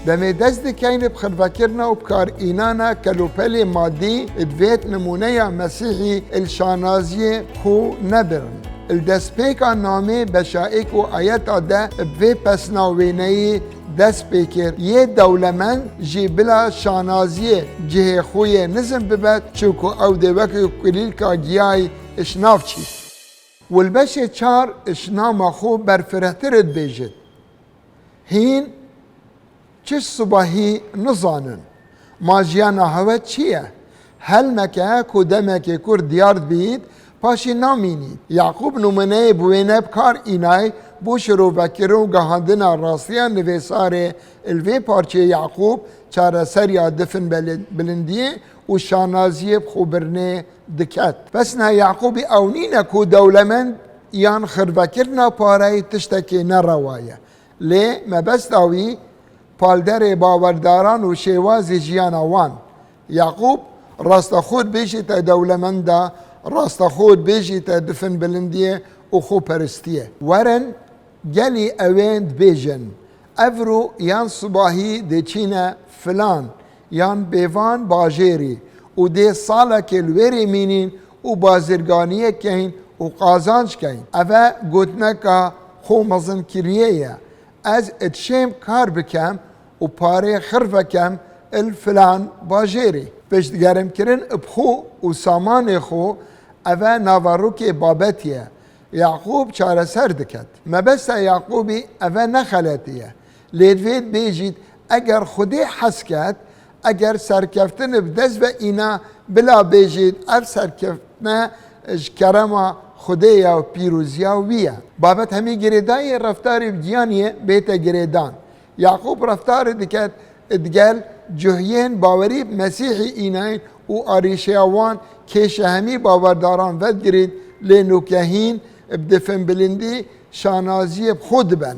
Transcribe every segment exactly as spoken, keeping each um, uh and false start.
Demê dest dikeyn bi xirvekirina û bikarînana kelûpelê madî, divêt nimûneya Mesîhî li şanaziyê xwe nebirin. Li destpêka namê beşa êk û ayeta de bi vê pesna wêneyî dest pê kir, yê dewlemend jî bila şanaziyê cihê xwe yê nizm bibe, çunku ew dê weke kulîlka giyayî ji nav çît. Û li beşê çar ji nama xwe berfirehtir dibêjit. Hîn çi sibahî nizanin. Ma jiyana hewe çi ye? Helmeke ku demekê kurt diyar dibît, paşê namînît. Yaqûb nimûneyê bi wêne bi kar înay bo şirovekirin û gihandina rastiya nivîsarê. Li vê parçeyê Yaqûb çareseriya difin beli-, bilindiyê û şanaziyê bi xwe birinê diket. Pesna Yaqûbî ew nîne ku dewlemend yan xirvekirina pareyê tiştekê nerewa ye. Lê mebesta wî palderê bawerdaran û şêwazê jiyana wan. Yaqûb rasteqû dibêjîte dewlemenda, rasteqû dibêjîte difin bilindiyê û xweperistiyê. Werin, gelî ewên dibêjin, evro yan sibahî dê çîne filan yan bêvan bajêrî û dê salekê li wêrê mînîn û bazirganiyê keyn û qazanc keyn. Eve gotineka xwe mezinkiriyê ye. Ez dişêm kar bikem û parê xirvekem il filan bajêrî. Piştgermkirin bi xwe û samanê xwe, eve naverokê babetî ye. Yaqûb çareser diket. Mebesta Yaqûbî eve ne xeletî ye. Lê divê dibêjît, eger Xwedê hez ket, eger serkeftin bi dest ve îna, bila bêjît, ev serkeftine ji kerema Xwedê ya û pîroziya wî ye. Babet hemî girêdayî reftarê bi giyaniyê bête girêdan. Yaqûb reftarê diket digel cuhiyên bawerî bi Mesîhî înayîn û arîşeya wan kêşe hemî bawerdaran vedigirît, lê nûke hîn bi difin bilindî şanaziyê bi xwe diben.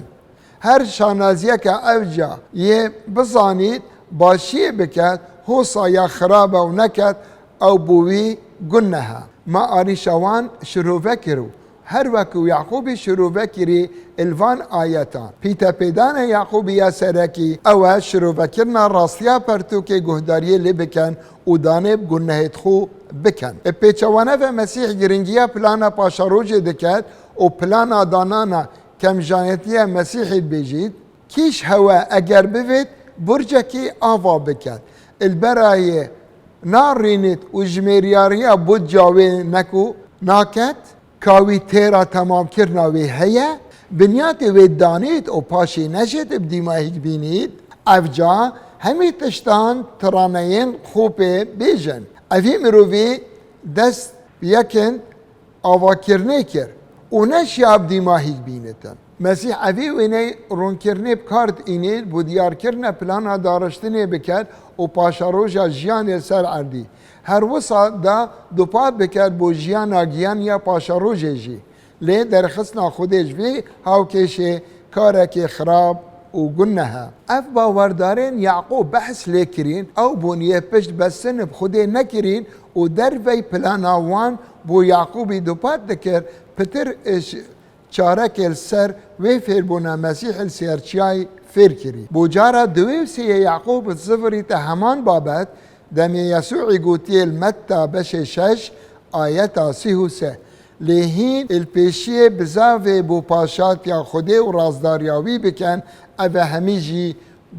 Her şanaziyeke ev ca yê bizanît, başiyê biket, hosa ya xirab e û neket, ew bo wî guneh e. Me arîşa wan şirove kir û her wek û Yaqûbî şirove kirî il van ayetan. Pîtepêdana Yaqûbî ya serekî ew e şirovekirina rastiya pertûkê guhdariyê lê biken û danê bi gunehêt xwe biken. Ê pêçewane ve Mesîh giringiya plana paşerojê diket û plana danana kemjanetiya Mesîhî dibêjît, kîş hewe eger bivêt burcekî ava biket, il berayê narînit û jimêriyariya burca wê neku naket, ka wî têra temamkirina wê heye, binyatê wê danît û paşê nejêt bi dîmahîk bînît, evca hemî tiştan tiraneyên xopê bêjin. Evî mirovî dest yekin avakirinê kir û neşiya bi dîmahîk bînitin. Mesîh evî wêney ronkirinê bi kar diînê bo diyarkirina plana dariştinê biket û paşeroja jiyanê ser erdî. Her wisa da dupat biket bo jiyana giyan ya paşerojê jî. Lê derxistina Xwedê ji vî hawkêşê karekê xirab û guneh e. Ev bawerdarên Yaqûb behs lê kirîn, ew bûn yê pişt bestin bi Xwedê nekirîn û dervey plana wan bo Yaqûbî dupat dikir, pitir iş çarekê li ser wê fêrbûna Mesîh li sêrçiyayî fêr kirî. Bo cara diwê û sêyê Yaqûb zivirîte heman babet, demê Yesûî gotiye li Metta beşê şeş, ayeta sî û sê. Lê hîn li pêşiyê bizavê bo paşatiya Xwedê û razdariya wî biken, eve hemî jî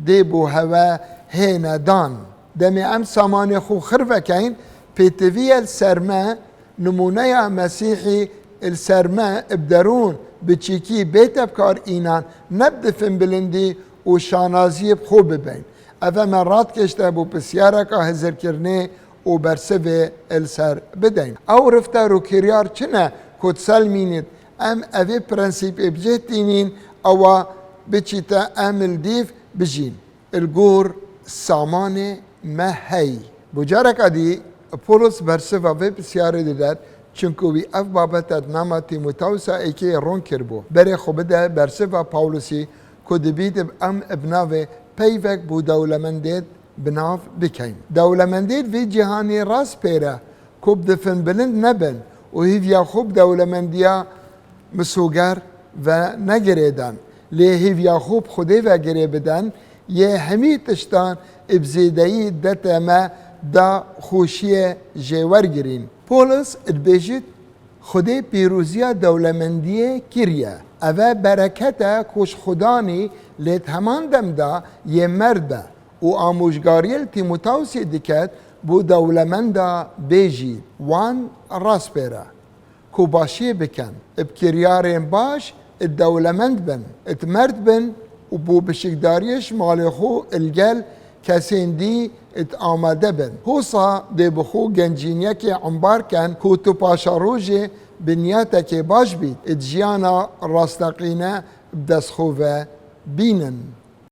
dê bo hewe hêne dan. Demê em samanê xwe xirvekeyn, pêtiviye li ser me, nimûneya Mesîhî li ser me bi derûn, bi çîkî bête bi kar înan, ne bi difin bilindî û şanaziyê bi xwe bibeyn. Eve me radkêşte bo pisyareka hizirkirinê û bersivê li ser bideyn. Ew rifte û kiryar çi ne ku diselmînit em evê prensîpê bi cih tînîn, ewa biçîte em li dîv bijîn. Li gor samanê me hey. Bo careka dî Polos bersiva vê pisyarê didet, çunku wî ev babete di nama Tîmotewsa êkê ron kiribû. Berê xwe bide bersiva Pawlosî ku dibît em bi navê peyvek bo dewlemendê bi nav bikeyn. Dewlemendê di vê cîhanê rast pêr e ku bi difin bilind nebin û hîviya xwe bi dewlemendiya misoger ve negirêden, lê hêviya xwe bi Xwedê ve girê biden, Yê hemî tiştan bi zêdeyî dete me da xweşiyê jêwergirîn. Polis dibêjit, Xwedê pîroziya dewlemendiyê kiriye. Ev e bereket e ku ji Xudanî lê di heman dem de yê merd be û amûjgariyê li Tîmotawsê diket bo dewlemenda bê jî wan raspêre. Ku başiyê bikin, bi kiryarên baş dewlemend bin, merd bin û bo bişikdariyê ji malê xwe li gel kesên dî amade bin. Hosa dê bi xwe gencîniyekê embar ken ku tu paşerojê bi niyetekê baş bît, jiyana rasteqîne bi dest xwe ve bînin.